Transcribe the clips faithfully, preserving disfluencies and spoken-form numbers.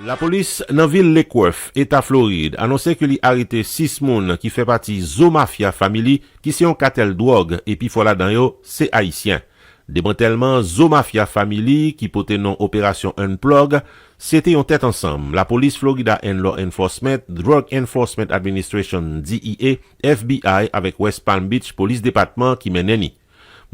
Lapolis nan vil Lake Worth, Eta Florid, anonse ke li arete sis moun ki fè pati Zo Mafia Family, ki se yon katèl dwòg, e pifò ladan yo se Ayisyen. Demantèlman Zo Mafia Family, ki pote non Operasyon Unplug, se te yon tèt ansanm Lapolis Florida and Law Enforcement, Drug Enforcement Administration, D E A, F B I, avèk West Palm Beach Police Department ki mennen ni.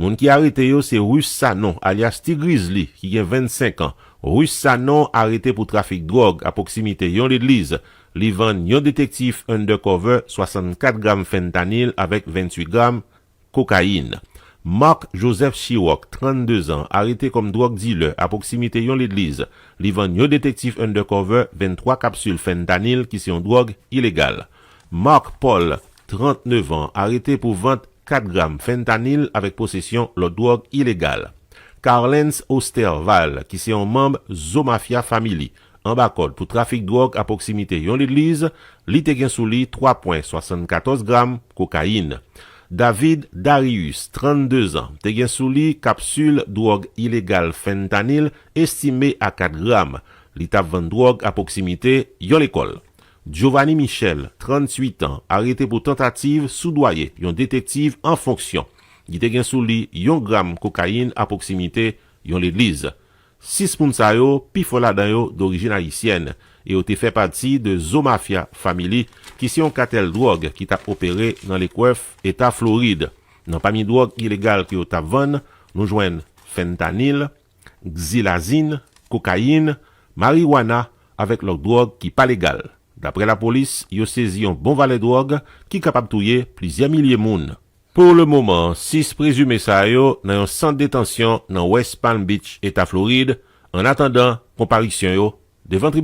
Moun ki arete yo se Ruth Sanon, alyas Ti Grizli, ki gen vennsenk an. Ruth Sanon arete pou trafik dwòg a pwoksimite yon legliz. Li vann yon detektif undercover swasannkat gram fentanyl avèk venntuit gram kokayin. Mark Joseph Chirok, trannde zan, arete kòm dwòg dilè a pwoksimite yon legliz. Li vann yon detektif undercover venntwa kapsil fentanyl, ki se yon dwòg ilegal. Mark Paul, trannde zan, arete pou vant kat gram fentanyl avèk posesyon lòt dwòg ilegal. Carlens Osterval, ki se yon manm Zo Mafia Family, anba kòd pou trafik dwòg a pwoksimite yon legliz, li te gen sou li twa pwen swasannkatòz gram kokayin. David Darius, trannde zan, te gen sou li kapsil dwòg ilegal fentanyl estime a kat gram. Li t ap vann dwòg a pwoksimite yon lekòl. Giovanni Michel, tranntuit an, arete pou tantativ soudwaye yon detektiv an fonksyon. Li te gen sou li yon gram kokayin a pwoksimite yon legliz. Sis moun sa yo, pifò ladan yo dorijin ayisyèn, e yo te fè pati de Zo Mafia Family, ki se yon katèl dwòg ki t ap opere nan Lake Worth, Eta Florid. Nan pami dwòg ilegal ke yo t ap vann, nou jwenn fentanyl, xylazine, kokayin, mariwana, avèk lòt dwòg ki pa legal. Daprè lapolis, yo sezi yon bon valè dwòg ki kapab touye plizyè milye moun. Pou le moman, sis prezime sa yo nan yon sant detansyon nan West Palm Beach, Eta Florid, annatandan konparisyon yo devan tribinal.